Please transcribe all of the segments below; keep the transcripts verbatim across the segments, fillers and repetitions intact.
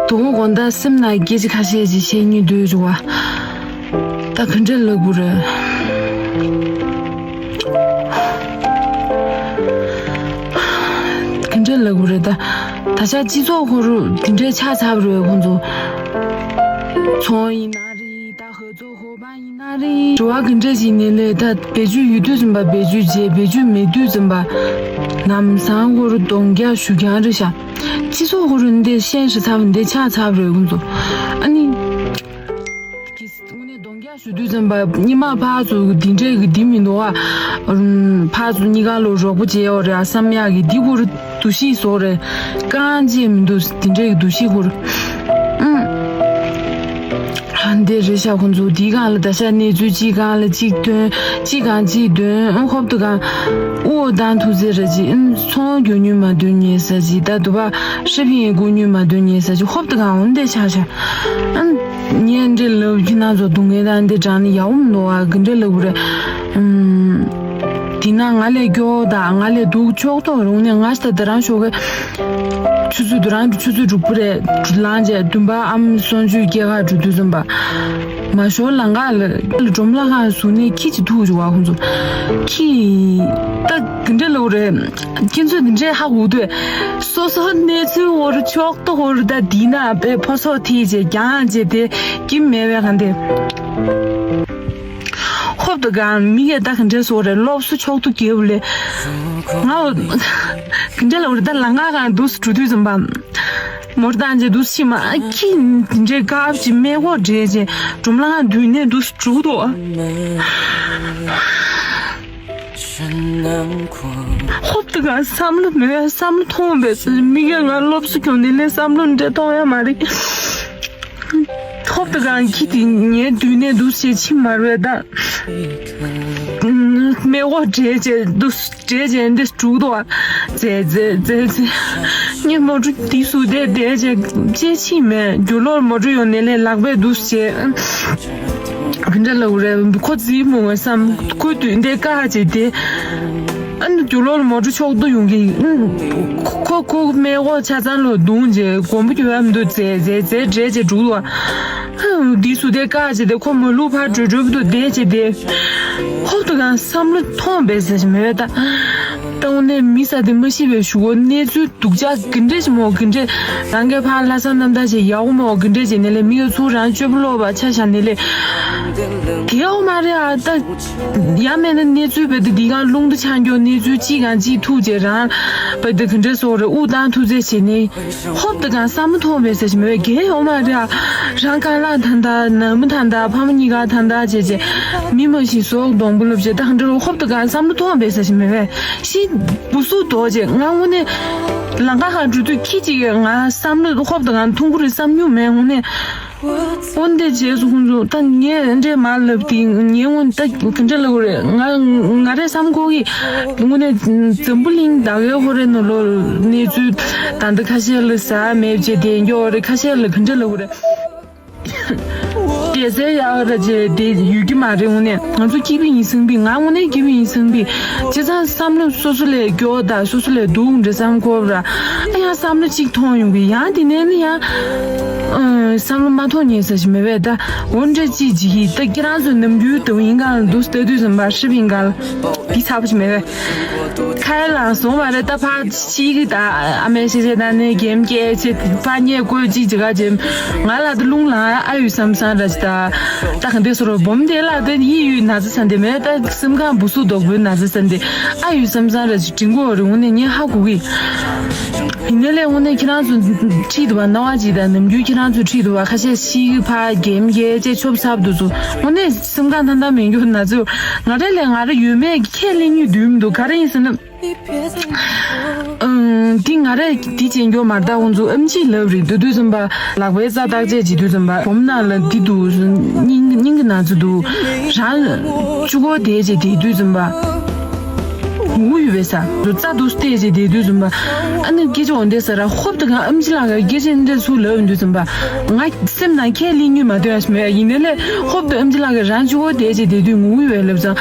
དོ་དགོང་དག་སེམས་ནང་སྐད་ཆ་ཁ་ཤས་ཅིག་བཤད་སྙིང་འདོད་བྱུང་བ། ད་ག་འདྲ་ལབ་དགོས་རེད། ག་འདྲ་ལབ་དགོས་རེད་ད། ད་ཆ་སྤྱི་ཚོགས་ཁོ་རུ་དེ་འདྲའི་ཆགས་ཚར་བ་རེད་ཁོང་ཚོ། ཚོང་ཡིན་ན་རེད། ད་ཧོ་ཚོ་ཧོ་པ་ཡིན་ན་རེད། འགྲོ་བ་ག་འདྲ་ཞིག་ནས་ལས་ད་བེད་སྤྱོད་ཡོད་དུས་ཙམ་པ་བེད་སྤྱོད་བྱས། བེད་སྤྱོད་མེད་དུས་ཙམ་པ་ལམ་སང་ཁོ་རུ་གདོང་རྒྱག་ཞུ་རྐྱང་རེད་ཤག་སྤྱི་ཚོགས་ཁོ་རུ་འདི་ཤན་ཞིག་ཚར་བ་འདི་ཆགས་ཚར་བ་རེད་ཁོང་ཚོ། ཨ་ནི། དངོས་གནས་གདོང་རྒྱག་ཞུ་དུས་ཙམ་པ་གཉིས་མ་ཕར་ཚུར་འདི་འདྲས་ཀྱི་འདི་མི་འདུག་ཨ། ཕར་ཚུར་གཉིས་ཀ་ལོ་རོགས་པོ་བྱས་ཡོད་རེད་ཨ་བསམ་ཡག་གི་འདི་ཁོ་རུ་འདུ་ཤེས་བཟོ་རེད། རྐང་རྗེས་མི་འདུག་འདི་འདྲས་ཀྱི་འདུ་ཤེས་ཁོ་རུ། ཨང་། འདི་རེད་ཤག་ཁོང་ཚོ་འདིའི་སྒང་ལ་ད་ཆ་གནས་ཚུལ་གཅིག་སྒང་ལ་གཅིག་ཐོན། གཅིག་སྒང་གཅིག་འདོན། ཨང་། ཧོབ་ཏུ་སྒང་། ཨོ་དང་ཐུག་ཚེ་ར་ཅིག་ཨང་། ཚོང་རྒྱུ་ཉུལ་མ་འདོན་ཉེ་ས་ཅིག་ད་དུ་བ་ཧྲི་ཕིང་ཡེ་གུ་ཉུལ་མ་འདོན་ཉེ་ས་ཅིག་ཧོབ་ཏུ་སྒང་འོན་ཏེ་ཆགས་ཤག་ཨང་། ངས་འདྲེ་ལབ་ཁྱེད་རང་ཚོ་སྡུག་བསྔལ་དང་འདི་དྲང་ནི་ཡག་པོ་མི་འདུག་ཨ། གི་འདྲེ་ལབ་རེད། ཨུམ། དེས་ན་ང་ལས་སྐྱོ་བོ་དང་ང་ལས་སྡུག་ཕྱོགས་གཏོགས་རུང་ནས་ང་ཞིག་ད་རང་ཤོག་གི་ཆུ་ཚོད་དུ་རང་ཆུ་ཚོད་དྲུག་པ་རེད་ལངས་རྗེས་བདུན་པ་ཨམ་སོན་ཆུའི་སྐྱེ་ཁ་འགྲོ་དུས་ཙམ་པ། མ་ཞོར་ལང་ཀ་ལ་སྒྲོམ་ལ་ཁང་ཟུར་ནས་ཁྱི་ཅིག་ཐུག་བྱུང་བ་ཁོང་ཚོ། ཁྱི། ད་གི་འདྲེ་ལབ་རེད། ཁྱེད་ཚོས་འདི་འདྲའི་ཧ་གོ་དུས། སོ་སོ་གནས་ཚུལ་འོར་ཕྱོགས་གཏོགས་འོར་ད་འདི་ན་པའི་ཕོ་སོགས་ཐིག་ཅེས་རྒྱང་ཅེས་དེ་ཀྱི་མེད་པའི་གང་དེ། ཧོབ་ཏུ་གང་མི་གས་ད་ག་འདྲས་སོགས་རེད་སློབ་གསོ་ཕྱོགས་ཏུ་གེ་བུ་ལེ། ང་འོ། ག་འདྲས་ལ་འོ་རེད་ད་ལང་ཀ་གང་འདུག་སུ་འགྲོ་དུས་ཙམ་པ། མོར་བཏང་རྗེས་འདུག་ཕྱི་མ་ཁྱི་འདྲའི་དཀར་ཅིག་མེ་འགོག་འདྲེས་རྗེས་སྒྲོམ་ལ་ང་འདུས་ནས་འདུག་སུ་འགྲོ་འདུག་ཧོབ་ཏུ་གང་བསམ་བློ་མེད་བསམ་བློ་ཐོངས་པས་མི་གས་ང་སློབ་གསོ་གྱོང་ནས་ལས་བསམ་བློ་འདྲེ་ཐོངས་ཡ་མ་རེད། ཧོབ་ཏུ་གང་ཁྱི་དེ་ངའི་མདུན་ནས་འདུག་ཅེས་ཕྱིན་མ་རེད་ད། མེ་འོ་བྲེས་བྱས་འདུག་བྲེས་བྱས་འདི་དྲུག་ཏུ་བ། ཛེ་ཛེ་ཛེ་ཛེ། ངས་མོ་ཊ་འདི་སུ་བསྡད་བསྡད་བྱས་ཅེས་ཕྱིན་མེད་རྒྱུ་ལོར་མོ་ཊ་ཡོང་ནས་ལས་ལག་པས་འདུག་བྱས། ག་འདྲ་ལབ་རེད་ཁོ་རྫིག་མོ་བསམ་ཁོ་དུས་འདི་ཀ་བྱས་ཏེ། ཨ་ནི་རྒྱུ་ལོར་མོ་ཊ་ཕྱོགས་བསྡུ་ཡོང་གི་ཁོ་ཁོ་མེ་འོ་ཆ་ཚང་ལོ་རྡུང་རྗེས་གོམ་པ་རྒྱུ་བ་མི་འདུག་ཛེ་ཛེ་ཛེ་འདྲེས་བྱས་འགྲུག་ལ། འདི་སུ་དེ་བཀག་བྱས་ཏེ་ཁོ་མ་ལུས་ཕར་བྲོས་བྲོས་པ་དུ་བསྡད་བྱས་ཏེ། ཧོབ་ཏུ་གང་བསམ་བློ་ཐོངས་པས་ཟེར་གྱི་མེད་པས་ད། ད་འོ་ནས་མི་ས་དེ་མ་ཤི་བའི་གཞུག་གུ་གནས་ཚུལ་སྡུག་ཅག་གི་འདྲེ་ཞིག་མོ་གི་འདྲེ། རང་གི་ཕར་ལྷ་ས་རྣམ་ཐར་བྱས་ཡག་པོ་མོ་གི་འདྲེ་བྱས་ནས་ལས་མི་ཡོད་ཚུར་རང་སྤྱོད་པ་ལོག་པ་ཆ་བཞག་ནས་ལས། དེའོ་མ་རེད་ཨ་ད། ཡང་མེད་ན་གནས་ཚུལ་བས་དེ་འདི་གང་རླུང་དུ་ཆགས་མགྱོགས་གནས་ཚུལ་གཅིག་གང་གཅིག་ཐུག་རྗེས་རང་བས་དེ་གི་འདྲེ་སོགས་རེ་དབུགས་བཏང་ཐུག་ཚེ་བྱས་ནས། ཧོབ་ཏུ་གང་བསམ་བློ་ཐོངས་པས་ཟེར་ཞིག་མེད་པས་རྒན་ཡོད་མ་རེད་ཨ། རང་རྐང་ལག་ཐང་ཐང་ནང་མི་ཐང་ཐང་ཕ་མ་གཉིས་ཀ་ཐང་ཐང་བྱས་བྱས། མི་མ་ཤི་ཟོག་སྡོང་པོ་ལོབ་བྱས་ད་ག་འདྲ་ཧོབ་ཏུ་གང་བསམ་བློ་ཐོངས་པས་ཟེར་ཞིག་མེད་པས་ཤི་བུ་སུ་དོག་བྱས་ང་དངོས་གནས། ལང་ཀ་ཧ་འགྲོ་དུས་ཁྱི་གཅིག་གིས་ང་བསམ་བློ་ཧོབ་ཏུ་གང་ཐུང་ཀུ་རེ་བསམ་མྱོང་མེད་དངོས་གནས། འོན་ཏེ་རྗེས་སུ་ཁོང་ཚོ་ད་ངས་འདྲེ་མ་ལབ་དེ་ངས་སྔོན་ད་ག་འདྲ་ལབ་དགོས་རེད། ང་ང་རེ་བསམ་གོ་གི་དངོས་གནས་འཛམ་བུ་གླིང་ད་གའི་ཧོ་རེ་ནོ་ལོ་གནས་ཚུལ་ད་འདི་ཁ་ཤས་ལ་ཟ་མེད་བྱས་དེ་འགྱོ་རེད་ཁ་ཤས་ལ་ག་འདྲ་ལབ་དགོས་རེད། དེ་ཟེར་ཡག་ར་ཅེ་དེ་ཡོད་ཀྱི་མ་རེད་དངོས་གནས་ང་ཚོ་སྐྱིད་པོ་ཡིན་སེམས་པའི་ང་དངོས་གནས་སྐྱིད་པོ་ཡིན་སེམས་པའི་བྱས་ཙང་བསམ་བློ་སོ་སོ་ལས་སྐྱོ་བ་དང་སོ་སོ་ལས་སྡུག་འདྲ་བསམ་གོ་ར་ཨ་ཡང་བསམ་བློ་གཅིག་ཐོང་ཡོང་གི་ཡང་དེ་ནས་ནི་ཡང་། བསམ་བློ་མ་ཐོངས་ཉེས་ཟེར་ཞིག་མེད་པས་ད། འོ་འདྲ་ཅིག་ཅིག་གིས་ད་ཁྱེད་རང་ཚོ་ནམ་རྒྱུན་དུ་ཡིན་གང་འདུག་ལྟ་དུས་ཙམ་པ་ཧྲིབ་ཡིན་གང་འདི་ཚ་པོ་ཞིག་མེད་པས། ཁ་ཡ་ལང་སོང་བ་རེད་ད་ཕ་ཤི་གི་ད་ཨ་མའི་ཤེས་བྱེད་ད་ནས་གེམ་སྐྱེས་ཆེ་ཕ་ཉེ་བཀོད་ཅིག་ཅིག་ག་ཅེ་ང་ལ་ད་རླུང་ལང་ཨ་ཡུ་བསམ་བསམ་ར་ཅི་ད། ད་ག་འདི་སོ་རོ་བོམ་དེ་ལ་ད་ཡི་ཡུ་ན་ཚ་ས་འདི་མེད་ད་སེམས་ཁམས་བུ་སུ་དོག་པོའི་ན་ཚ་ས་འདི་ཨ་ཡུ་བསམ་བསམ་ར་ཅི་དྲིན་གོ་རེ་འུ་ནས་ངས་ཧ་གོ་གི། ཡིན་ནའི་ལས་དངོས་གནས་ཁྱེད་རང་ཚོ་ཁྲིད་འདུག་བ་སྣང་བ་ཅིག་དང་ནམ་རྒྱུན་ཁྱེད་རང་ཚོ་ཁྲིད་འདུག་བ་ཁ་ཤས་ཤི་གི་ཕ་རྒན་རྒས་ཅེས་ཆོབ་ཚབ་འདུག་ཚོ་དངོས་གནས་སེམས་ཁ་ཐང་ཐང་མེད་རྒྱུ་ན་ཚོ་ང་རེ་ལས་ང་རེ་ཡོད་མེད་ཁས་ལེན་རྒྱུ་དུས་མི་འདུག་ག་རེ་ཡིན་ཟེར་ན། ཨང་། འདི་ང་རེ་འདི་བྱེད་རྒྱུ་མ་རེད་ད་ཁོང་ཚོ་ཨེམ་ཆི་ལབ་རེད་འདུག་དུས་ཙམ་པ་ལག་པའི་རྩ་བརྟག་དཔྱད་བྱེད་དུས་ཙམ་པ་བུམ་ནང་ལ་འདི་འདུག་སྙིང་སྙིང་གི་ན་ཚོ་འདུག་རང་བཅུ་གོ་དེ་བྱེད་དེ་དུས་ཙམ་པ། ངུ་ཡོད་པའི་ས། རྩ་དུ་སྟེ་ཅེས་དེ་དུས་ཙམ་པ། ཨ་ནི་སྐད་ཆ་འོན་ཏེ་ས་ར་ཧོབ་ཏུ་གང་ཨམ་ཆི་ལགས་ཀྱི་སྐད་ཆ་འདི་འདྲ་ཚུར་ལབ་ཡོང་དུས་ཙམ་པ། ང་སེམས་ནང་ཁས་ལེན་རྒྱུ་མ་ཐོན་ཡ་ཞིག་མེད་ཡ་ཡིན་ནའི་ལས་ཧོབ་ཏུ་ཨམ་ཆི་ལགས་ཀྱིས་རང་གཅིག་པོ་དེ་ཅེས་དེ་དུས་ངུ་ཡོད་པའི་ལབ་ཙང་།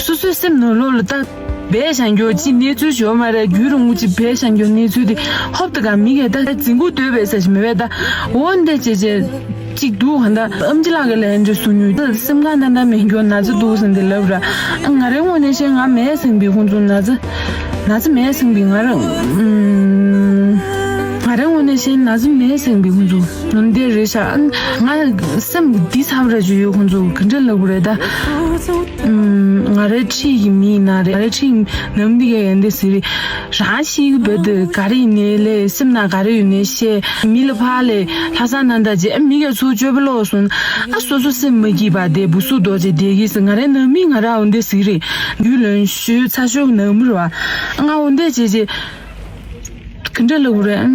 སོ་སོའི་སེམས་ནང་ལོགས་ལ་ལྟ། བས་བཞག་རྒྱུ་ཅི་གནས་ཚུལ་ཞོ་མ་རེད། རྒྱུད་རིང་པོ་ཅིག་བས་བཞག་རྒྱུ་གནས་ཚུལ་དེ་ཧོབ་ཏེ་ག་མི་གས་ད་རྫིང་གུ་སྡོད་པའི་ས་ཞིག་མི་བས་ད། འོ་འདི་བྱས་བྱས་ཅིག་འདུག་ག་ད་ཨམ་ཆི་ལགས་ཀྱི་ལན་འདྲི་སུ་ཉུས་ད་སེམས་ཁ་ན་ད་མེད་རྒྱུ་ན་ཚ་འདུག་ཟེར་འདི་ལབ་ར། ང་རའི་ངོས་ནས་བཤད་ང་མེད་ཟེར་བའི་ཁོང་ཚོ་ན་ཚ་ན་ཚ་མེད་ཟེར་བའི་ང་རང་ང་རའི་ངོས་ནས་བཤད་ན་ཚ་མེད་ཟེར་བའི་ཁོང་ཚོ་ནམ་དེ་རེད་ཤག་ང་སེམས་འདི་ཚ་བ་ར་ཅིག་ཡོད་ཁོང་ཚོ་ག་འདྲ་ལབ་དགོས་རེད་ད། ང་རའི་འཁྲིས་ཀྱི་མི་ཡིན་ན་རེད། ང་རའི་འཁྲིས་ནམ་འདི་ག་ཡན་དེ་ཟེར་རེད། རང་ཤི་གི་བོད་དུ་ག་རེ་ཡིན་ནའི་ལས་སེམས་ནང་ག་རེ་ཡོད་ནའི་བཤད། མི་ལ་ཕར་ལས་ལྷག་བསམ་རྣམ་དག་བྱེད། ཨ་མི་ག་ཚུར་སྤྱོད་པ་ལོག་སོང་ཨ་སོ་སོ་སེམས་མ་སྐྱིད་པ་དེ་བུ་སུ་རྡོ་རྗེ་བསྡད་ཀྱི་ཟེར། ང་རའི་ནང་མི་ང་ར་འོ་འདི་ཟིག་རེད། རྒྱུས་ལོན་ཞུས་ཚ་ཤོས་ནང་མི་རེད་བ། ང་འོ་འདི་བྱེད་བྱེད། ག་འདྲ་ལབ་དགོས་རེད། ཨམ།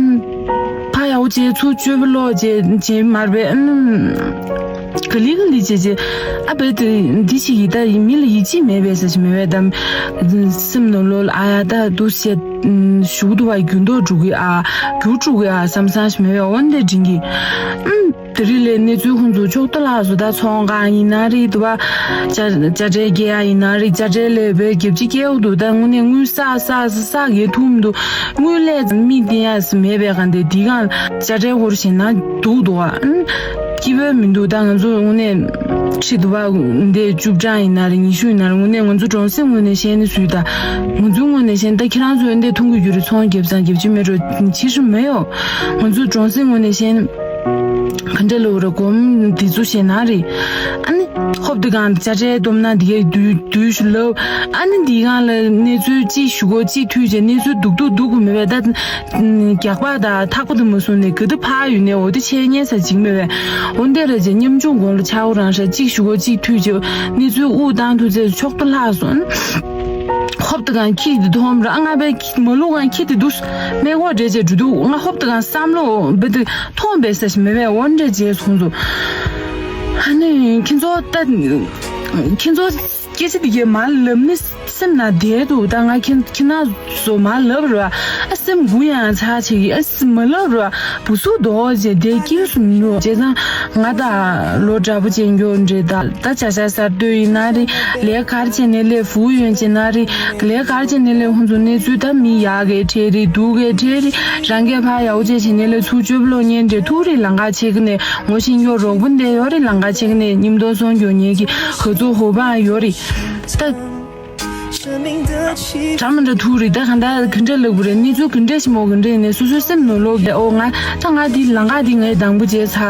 ཕ་ཡག་པོ་བྱས་ཚུར་སྤྱོད་པ་ལོག་བྱས་བྱས་མར་བས་ཨམ། ག་ལི་ག་ལི་བྱས་བྱས། ཨ་བས་དེ་འདི་ཞིག་ཡིད་ད་མི་ལ་ཡིད་ཆེས་མེད་པས་ཟེར་ཞིག་མེད་པས་དམ། སེམས་ནང་ལོགས་ལ་ཨ་ཡ་ད་འདུག་བཤད་ཞུགས་འདུག་བ་རྒྱུ་མདོག་འགྲུབ་གི་ཨ་རྒྱུ་འགྲུབ་གི་ཨ་བསམ་བསམ་ཞིག་མེད་པས་འོན་ཏེ་དྲིན་གི་ཨམ། དེ་རིང་ལས་གནས་ཚུལ་ཁོང་ཚོ་ཕྱོགས་ཏོ་ལགས་སུ་ད་ཚོང་ཁང་ཡིན་ན་རེད་འདུག་བ། ཅ་ཅ་ཁྲལ་རྒྱག་ཡ་ཡིན་ན་རེད། ཅ་ཁྲལ་ལས་བའི་རྒྱབ་ཅི་སྐྱེལ་འདུག་ད་དངོས་གནས་དངུལ་བསགས་བསགས་བསགས་བསགས་ཡས་ཐུབ་མི་འདུག་དངུལ་ལས་མི་བསྟེན་ཡ་མེད་པའི་གང་དེ་འདི་གང་ཅ་ཁྲལ་ཧོར་ཞེ་ན་འདུག་འདུག་བ། སྐྱིད་པོ་མི་འདུག་ད་ང་ཚོ་དངོས་གནས་ཁྲི་འདུག་བ་འདི་བཅུ་གྲངས་ཡིན་ན་རེད་ཉི་ཤུ་ཡིན་ན་རེད་དངོས་གནས་ང་ཚོ་གྲོང་གསེབ་ངོས་ནས་བཤད་ན་སུས་ད་ང་ཚོའི་ངོས་ནས་བཤད་ན་ད་ཁྱེད་རང་ཚོ་འདི་མཐོང་གི་རྒྱུ་རེད་ཚོང་རྒྱབ་ཙང་རྒྱབ་ཅི་མེད་འགྲོ་ཕྱི་སུ་མེད་ཡོ། ང་ཚོ་གྲོང་གསེབ་ངོས་ནས་བཤད་ན། ག་འདྲ་ལབ་རེད་སྒོམ་འདི་ཚོ་བཤད་ན་རེད། ཨ་ནི་ཧོབ་དེ་གང་ཅ་ཆས་སྡོམ་ན་འདི་གའི་དུས་དུས་ཤུ་ལབ། ཨ་ནི་འདི་གང་ལ་གནས་ཚུལ་ཅི་ཞུ་གོ་ཅི་ཐུས་བྱས་གནས་ཚུལ་སྡུག་སྡུག་སྡུག་གོ་མེད་པས་ད་རྒྱག་པ་དང་ཐག་པ་དུ་མ་སོང་ནས་ག་དུ་ཕ་ཡོད་ནས་འོ་དེ་ཆས་ཉན་ས་ཅིག་མེད་པས་འོ་འདི་རེད་ཅེས་ཉམ་ཆུང་དགོང་ལ་ཆ་འོ་རང་ཧྲ་ཅིག་ཞུ་གོ་ཅི་ཐུས་བྱས་གནས་ཚུལ་དབུགས་བཏང་ཐུབ་ཚེ་ཆོག་ཏུ་ལྷག་སོང་། ཧོབ་ཏེ་གང་ཁྱི་དེ་མཐོང་ར་ང་བས་མ་ལུག་གང་ཁྱི་དེ་འདུག་མེ་འགོག་འདྲེ་བྱས་འགྲོ་འདུག་ང་ཧོབ་ཏེ་གང་བསམ་བློ་བེ་དེ་མཐོང་བས་ས་ཞིག་མེད་པས་འོ་འདྲེ་བྱས་སོང་ཚོ། ཨ་ནི་ཁྱེད་ཚོ་ལྟ་ཁྱེད་ཚོ་སྐད་ཆ་དེ་གས་མ་ལབ་ནི་སེམས་ན་བསྡད་འདུག་ད་ང་ཁྱེད་ཁྱེད་ན་བཟོ་མ་ལབ་ར་ཨ་སེམས་འགུ་ཡང་ཚ་ཆེ་གི་ཨ་སེམས་མ་ལབ་ར། བུ་སུ་དོ་ཅེ་དེ་ཀིར་སུ་ནོ་ཅེ་ཚང་ང་ད་ལོ་འདྲ་པོ་ཅན་གྱོ་འདྲེ་ད་ད་ཆ་ཆ་གསར་གཏོད་ཡིན་ན་རེད། ལས་གར་བྱས་ནས་ལས་ཧྥུ་ཡོན་བྱས་ན་རེད། ལས་གར་བྱས་ནས་ལས་ཧུན་ཚུ་གནས་ཚུལ་ད་མི་ཡག་གི་ཁྲེ་རེད་སྡུག་གི་ཁྲེ་རེད། རང་གས་ཕ་ཡག་པོ་ཅེ་བྱས་ནས་ལས་ཚུར་བཅོས་བློ་ཉན་འདྲེ་ཐུག་རེད་ལང་ཀ་ཆེ་གི་ནས་ངོ་ཤེས་གྱོ་རོགས་པོ་འདས་ཡོད་རེད་ལང་ཀ་ཆེ་གི་ནས་ཉིམ་དོ་སོང་གྱོ་ཉེ་གི་ཧ་ཚོ་ཧོ་བ་ཡོད་རེད་ད། གྲ་མི་འདྲ་ཐུག་རེད་ད་ག་འདྲ་ག་འདྲ་ལབ་དགོས་རེད་གནས་ཚུལ་ག་འདྲ་ཞིག་མོ་ག་འདྲ་ཡིན་ནས་སོ་སོའི་སེམས་ནོར་ལོག་གི་ཨོ་ང་ད་ང་འདི་ལང་ཀ་འདི་ངའི་དང་པོ་བྱས་ཚ་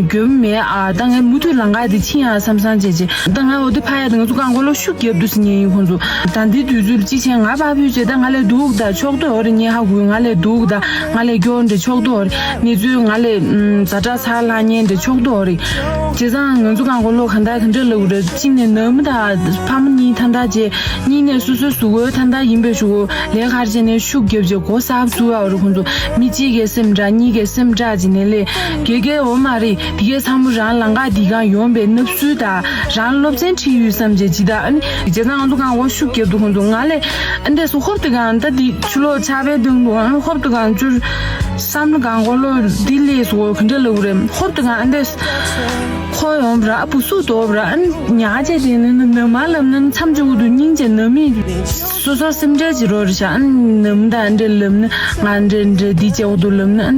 འགྱོད་མེད་ཨ་ད་ངའི་མུ་མཐུད་ལང་ཀ་འདི་ཕྱིན་ཡ་བསམ་བསམ་བྱས་བྱས་ད་ང་འོ་འདི་ཕ་ཡ་ད་ང་ཚོ་རྐང་འཁོར་ལོ་ཤུགས་རྒྱབ་འདུག་ཟེར་ཉན་ཡིན་ཁོང་ཚོ་ད་འདི་དུས་ཚོད་ཅི་བྱས་ང་ཕ་ཕུད་བྱས་ད་ང་ལས་སྡུག་ད་ཆོག་ཏོ་ཨོ་རེད་ཉེ་ཧ་གུ་ང་ལས་སྡུག་ད་ང་ལས་སྐྱོ་འདྲ་ཆོག་ཏོ་ཨོ་རེད་གནས་ཚུལ་ང་ལས་ཛ་དྲག་ཚ་ལྷག་ཉན་འདྲ་ཆོག་ཏོ་ཨོ་རེད། བྱས་ཙང་ང་ཚོ་གང་གོ་ལོ་གང་ལྟར་གང་འདྲ་ལབ་རེད་གཅིག་ནས་ནང་མི་དང་ཕ་མ་གཉིས་ཐ་ཐ་བྱས་གཉིས་ནས་སོ་སོའི་གཟུགས་པོའི་ཐ་ཐ་ཡིན་པའི་ཞུ་གོ་ལས་ཁར་བྱས་ནས་ཤུགས་རྒྱབ་བྱས་གོ་གསར་བཙུགས་ཡ་རུ་ཁོང་ཚོ་མི་གཅིག་གི་སེམས་དྲག་གཉིས་ཀའི་སེམས་དྲག་བྱས་ནས་ལས་དགེ་རྒན་འོ་མ་རེད་དེ་གའི་ཚང་མ་རང་ལང་ཀ་འདི་གང་ཡོང་པའི་སྣབས་སུལ་དང་རང་སློབ་ཚན་ཁྲིད་ཡོད་བསམ་བྱས་ཇི་ལྟར་ཨ་ནི་བྱས་ཙང་ང་ཚོ་གང་གོ་ཤུགས་རྒྱབ་འདུག་ཁོང་ཚོ་ང་ལས་ཨ་འདས་སུ་ཧོབ་ཏེ་གང་ད་འདི་ཆུ་ལོག་ཆགས་པའི་སྟེང་དུ་ཨ་ཧོབ་ཏེ་གང་བཅུར་བསམ་བློ་གང་གོ་ལོ་འདི་ལས་སུ་གང་འདྲ་ལབ་རེད་ཧོབ་ཏེ་གང་ཨ་འདས་ཁོ་ཡོང་ར་བུ་སུ་དོ་ར་ཨ་ཉག་ཅེ་དེ་ནི་ནི་མ་ལབ་ན་མཚམས་ཅིག་འུ་དུ་སྙིང་རྗེ་ནི་མི་སོ་སོ་སེམས་ཁྲལ་བྱེད་རོགས་རེད་ཤག་ཨ་ནི་མི་ད་འདྲ་ལབ་ན་ང་འདྲ་འདྲ་འདི་ཅེ་འུ་དུ་ལབ་ན་ཨ་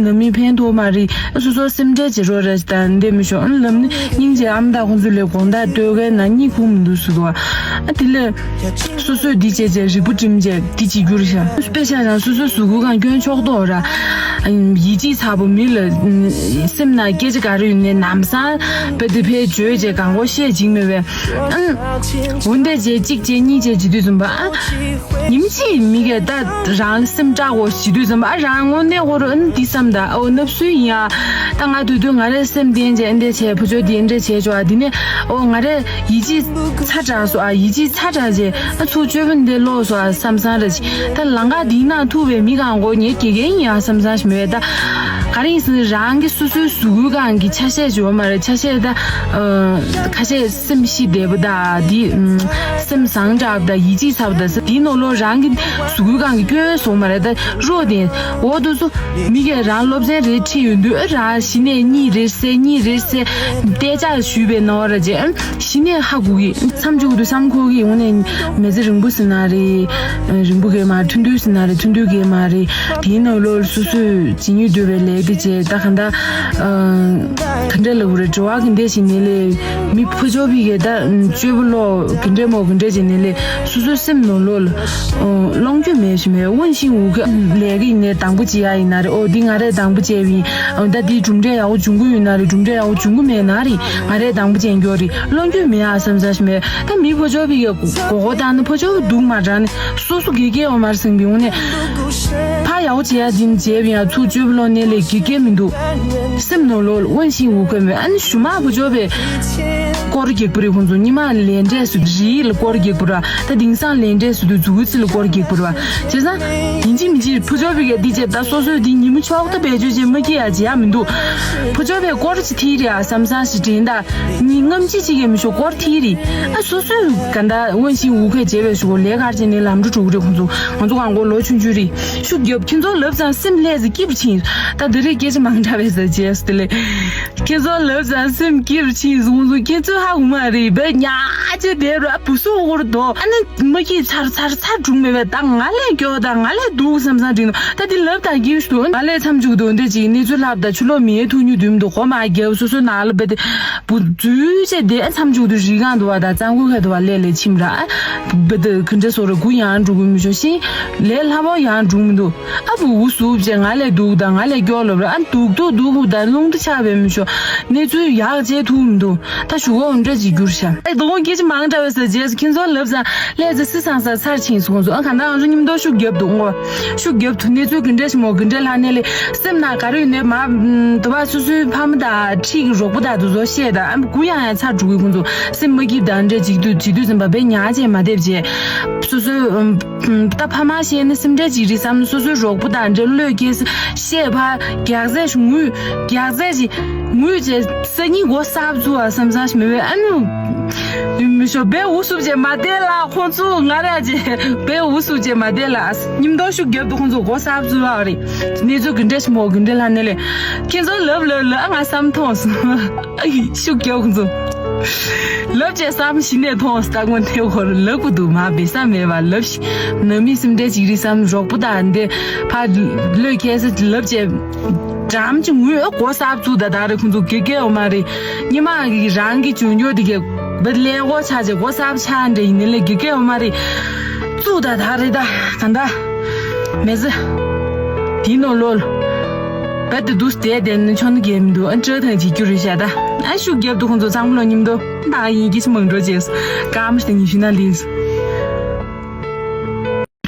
ནི་མི་ཕན་ཐོགས་མ་རེད་སོ་སོ་སེམས་ཁྲལ་བྱེད་རོགས་རེད་ཤག་འདྲ་མི་ཤོག་ཨ་ནི་ལབ་ན་སྙིང་རྗེ་ཨ་མ་ད་ཁོང་ཚོ་ལས་དགོང་དག་སྟོད་གའི་ན་གཉིད་ཁུག་མི་འདུག་ཟེར་དོ་ཨ་དེ་ལས། སོ་སོས་འདི་བྱས་བྱས་རིག་པ་བསྒྲིམས་བྱས་འདི་བྱེད་རྒྱུ་རེད་ཤག་དཔེ་ཆ་ཡང་སོ་སོའི་གཟུགས་པོ་གང་སྐྱོན་ཆོག་ཏོ་ར། ཡིད་ཆེས་ཚ་པོ་མི་ལ་སེམས་ནང་སྐད་ཆ་ག་རེ་ཡོད་ནའི་ལམ་སང་དཔེ་དེ་ཕའི་བརྗོད་བྱས་གང་གོ་བཤད་ཅིག་མེད་པས། འོན་ཏེ་བྱས་གཅིག་བྱས་གཉིས་བྱས་བྱེད་དུས་ཙམ་པ་ཨ། ཉིན་གཅིག་མི་གས་ད་རང་སེམས་སྐྲག་གོ་བྱེད་དུས་ཙམ་པ་ཨ་རང་དངོས་གནས་ཧོ་རོ་ཨ་ནི་འདི་བསམ་ད་ཨོ་ནབ་སུའི་ཡིན་ཨ། ད་ང་དུས་དུས་ང་རའི་སེམས་བརྟན་བྱས་ཨ་འདྲས་བྱས་བུ་ཆོ་འདི་ཨ་འདྲས་བྱས་ཆོག་ཨ་འདི་ནས་ཨོ་ང་རའི། ཡིད་ཆེས་ཚ་དྲགས་སོ་ཨ་ཡིད་ཆེས་ཚ་དྲགས་རྗེས་ཨ་ཚུར་བཅོས་པ་འདི་ལོག་སོ་ཨ་བསམ་བསམ་ར་ཅི་ད་ལང་ཀ་འདི་ན་ཐུག་པའི་མི་གང་གོ་ངའི་དགེ་རྒན་ཡིན་ཨ་བསམ་བསམ་ཞིག་མེད་ད་ ག་རེ་ཡིན་ཟེར་ན་རང་གི་སོ་སོའི་གཟུགས་པོའི་སྒང་གི་ཆ་ཤས་ཅིག་ཡོད་མ་རེད། ཆ་ཤས་ད་ཨ་ཁ་ཤས་སེམས་ཤི་བདེ་པོ་ད་དེ་ཨམ་སེམས་བཟང་དྲགས་པ་ད་ཡིད་ཆེས་ཚ་པོ་ད་ཟེར་དེའི་ནང་ལོགས་རང་གི་གཟུགས་པོའི་སྒང་གི་སྐྱོན་སོང་མ་རེད། ད་རོ་དེ་འོ་དུ་སུ་མི་གས་རང་སློབ་ཚན་རེ་ཁྲིད་ཡོང་དུས་ཨ་རང་གཞི་ནས་གཉིད་རེ་སད་གཉིད་རེ་སད་བལྟས་བཅག་ཞུས་པའི་ནོར་ར་ཅེ་ཨ་གཞི་ནས་ཧ་གོ་གི་མཚམས་འཇུག་ཏུ་བསམ་ཁོ་གི་འོ་ནས་མི་ཚེ་རིང་པོ་ཟིན་ན་རེད། རིང་པོ་གས་མ་ཐུང་ཐུང་ཟིན་ན་རེད། ཐུང་ཐུང་གས་མ་རེད། དེའི་ནང་ལོགས་སོ་སོས་ཇི་སྙེད་འདོད་པའི་ལས་དེ་བྱས་ད་ག་འདྲ་ག་འདྲ་ལབ་དགོས་རེད། འགྲོ་བ་གི་འདྲ་ཞིག་ནས་ལས་མི་ཕོ་ཅོག་པི་གས་ད་སྤྱོད་པ་ལོག་གི་འདྲ་མོ་གི་འདྲ་ཅིག་ནས་ལས་སོ་སོའི་སེམས་ནང་ལོགས་ལ་ལོང་རྒྱུ་མེད་ཞིག་མེད། དབང་ཤིང་འུ་ཁ་ལས་ཀ་ཡིན་ནས་དང་པོ་བྱེད་ཡ་ཡིན་ན་རེད། ཨོ་འདི་ང་རས་དང་པོ་བྱས་པ་ཡིན། ཨོ་ད་འདི་གྲུབ་འབྲས་ཡག་པོ་འབྱུང་གི་ཡོད་ན་རེད། གྲུབ་འབྲས་ཡག་པོ་འབྱུང་གི་མེད་ན་རེད། ང་རས་དང་པོ་བྱས་འགྱོ་རེད། ལོང་རྒྱུ་མེད་ཨ་བསམ་ས་ཞིག་མེད། ད་མི་ཕོ་ཅོག་པི་གས་མགོ་སྐོར་བཏང་ན་ཕོ་ཅོག་པི་སྡུག་མ་དྲག་ནས་སོ་སོ་དགེ་རྒན་འོ་མར་སེང་པི་འོང་ནས་ཕ་ཡག་པོ་བྱེད་ཡ་འདི་ནས་བྱས་པ་ཡིན། ཚུར་སྤྱོད་པ་ལོག་ནས་ལས་དགེ་རྒན་མི་འདུག་སེམས་ནང་ལོགས་ལ་དབང་ཤིང་འུ་ཁ་མེད། ཨ་ནི་ཞུ་མ་ཕོ་ཅོག་པི་སྐོར་རྒྱག་པ་རེད། ཁོང་ཚོ་ཉི་མ་ལས་འབྲས་སུ་རིགས་ལ་སྐོར་རྒྱག་པ་ར། ད་དེང་སང་ལས་འབྲས་སུ་དུ་མཛུ་གུ་རྩི་ལ་སྐོར་རྒྱག་པ་ར། བྱས་ཙང་ཡིན་གཅིག་མིན་གཅིག་ཕུ་ཅོག་པི་གས་འདི་བྱས་ད་སོ་སོའི་འདི་ཉིན་མོ་ཆོག་ད་བེད་སྤྱོད་བྱེད་མ་སྐྱིད་ཡ་བྱེད་ཡ་མི་འདུག་ཕུ་ཅོག་པི་སྐོར་ཅི་ཐིག་རེད་ཨ་བསམ་བསམ་ཞིག་དྲན་ད་ཉིན་ལྔ་གཅིག་གཅིག་གས་མི་ཤོག་སྐོར་ཐིག་རེད་ཨ། སོ་སོའི་ག་ད་དབང་ཤིང་འུ་ཁས་བྱས་པའི་ཞོག་ལས་ཀར་བྱས་ནས་ལམ་འགྲོ་འགྲོ་གི་རེད། ཁོང་ཚོ་ང་ཚོ་གང་གོ་ལོ་ཆུང་ཆུང་རེད། ཤུགས་རྒྱབ་ཁྱེད་ཚོ་ལབ་ཙང་སེམས་ལྷས་ཟེར་སྐྱིད་པ་ཕྱིན། ད་འདི་རེད་སྐད་ཆ་མང་དྲགས་པས་ཟེར་བྱས་སུ་དེ་ལས། ཁྱེད་ཚོ་ལབ་ཙང་སེམས་སྐྱིད་པ་ཕྱིན་སོང་ཚོ་ཁྱེད་ཚོ་ཧ་གོ་མ་རེད་བས་ཉག་ཅེ་དེ་ར་བུ་སུ་འོར་དོ་ཨ་ནི་མ་སྐྱིད་ཚར་ཚར་ཚར་འགྲུག་མེད་བས་ད་ང་ལས་སྐྱོ་ད་ང་ལས་སྡུག་བསམ་བསམ་དྲན་ནོ། ད་འདི་ལབ་དང་སྐྱིད་སུ་ང་ལས་མཚམས་འཇུག་དོ་འདི་ཅིག་གནས་ཚུལ་ལྷབ་ད་ཆུ་ལོག་མིའི་ཐུག་ཉུ་དུམ་དུ་གོ་མ་རྒྱབ་སོ་སོ་ན་ལ་བས་ཏེ་བུ་འཛུལ་ཅེ་དེ་མཚམས་འཇུག་དུ་རི་གང་དུ་བ་ད་གཙང་ཁུལ་ཁ་དུ་བ་ལས་ལས་ཁྱིམ་ར་བས་ཏེ་ག་འདྲ་སོ་ར་གུ་ཡང་འགྲུག་གི་མི་ཤོ་ཤིང་ལས་ལྷ་བ་ཡང་འགྲུག་མི་འདུག་ཨ་བུ་འུ་སུབ་ཅེ་ང་ལས་སྡུག་དང་ང་ལས་སྐྱོ་ལབ་ར་ཨ་སྡུག་ཏུ་སྡུག་གུ་དང་རླུང་དུ་ཆགས་པའི་མི་ཤོ་གནས་ཚུལ་ཡག་ཅེ་ཐུག་མི་འདུག་ད་ཞུ་གོ་འདྲ་ཅིག་གྱུར་ཤག་ཨེ་དོ་སྐད་ཆ་མང་དྲགས་པས་ཟེར་རྗེས་སུ་ཁྱེད་ཚོ་ལབ་ཙང་ལས་ཙེ་སི་སང་ས་ཚར་ཕྱིན་སོང་ཚོ་ཨ་གང་ད་ང་ཚོ་མཉམ་དུ་ཤུགས་རྒྱབ་འདུག་ངོ་ཤུགས་རྒྱབ་ཐུ་གནས་ཚུལ་གི་འདྲ་ཞིག་མོ་གི་འདྲ་ལྷ་ནས་ལས་སེམས་ནང་ག་རེ་ཡོད་ནས་མ་དུ་བ་སོ་སོའི་ཕ་མ་དང་ཁྲིད་གི་རོགས་པ་དང་དུ་ཚོ་བཤད་ད་ཨ་གུ་ཡང་ཡང་ཚར་འགྲོ་གི་ཁོང་ཚོ་སེམས་མ་སྐྱིད་དང་འདྲ་ཅིག་དུ་ཇི་དུས་ཙམ་པ་བས་ཉག་ཅེ་མ་བསྡེབས་རྗེས་སོ་སོའི་ད་ཕ་མ་ཤེས་ན་སེམས་ཁྲལ་ཅིག་རེད་བསམ་སོ་སོའི་རོགས་པོ་དང་འདྲ་བློས་སྐྱེས་བཤད་ཕ་རྒྱག་རྫས་ཤིག་ངུས་རྒྱག་རྫས་ཅིག་ངུས་བྱས་སང་ཉིན་སྒོ་གསར་བཙུགས་བ་བསམ་བསམ་ཞིག་མི་བས་ཨ་ནུ་མི་ཤོ་བས་འུ་སུབ་བྱས་མ་བསྡད་ལ་ཁོང་ཚོ་ང་ར་བྱས་བས་འུ་སུབ་བྱས་མ་བསྡད་ལ་ཉིན་ཐོ་ཤུགས་རྒྱབ་ཏུ་ཁོང་ཚོ་སྒོ་གསར་བཙུགས་བ་རེད། གནས་ཚུལ་གི་འདྲ་ཞིག་མོ་གི་འདྲ་ལ་ནས་ལས་ཁྱེད་ཚོ་ལབ་ལབ་ལ་ང་བསམ་མཐོང་སོང་། ཨ་ཡི་ཤུགས་རྒྱག་ཚོ། ལབ་བྱས་བསམ་ཞི་ནས་མཐོང་ས་སྔོན་ཐེ་ཧོར་ལབ་གུ་འདུག་མ་བེ་ས་མེད་པ་ལབ་ཤི། ནང་མི་སེམས་ཁྲལ་ཅིག་རི་བསམ་རོགས་པོ་དང་འདི་ཕ་ལོས་ཁྱེད་ས་ལབ་བྱས། འགྲམ་གྱི་ངུས་ཨ་གོ་སབ་བཙུགས་ད་ད་རེ་ཁོང་ཚོ་དགེ་རྒན་འོ་མ་རེད། ཉི་མ་གི་རང་གི་བྱུང་ཡོད་དེ་གས་བེད་ལེན་གོ་ཆ་བྱས་གོ་སབ་ཆ་འདྲ་ཡིན་ནི་ལས་དགེ་རྒན་འོ་མ་རེད། བཙུགས་ད་ད་རེད་ད་ག་འདའ། མེ་ཟི། དེའི་ནང་ལོགས་ལ། བད་དེ་དུས་དེ་དེ་ནི་ཆོ་ནི་གས་མི་འདུག་ཨ་འདྲ་ཐང་ཅིག་རྒྱུ་རེད་ཤག་ད། ཨ་ཤུགས་རྒྱབ་ཏུ་ཁོང་ཚོ་ཚང་མ་ལོ་མཉམ་དུ་ད་ཡིན་གྱི་ཤི་མང་འགྲོ་རྗེས། སྐར་མ་ཞིག་ཉི་ཤུ་ན་ལིས།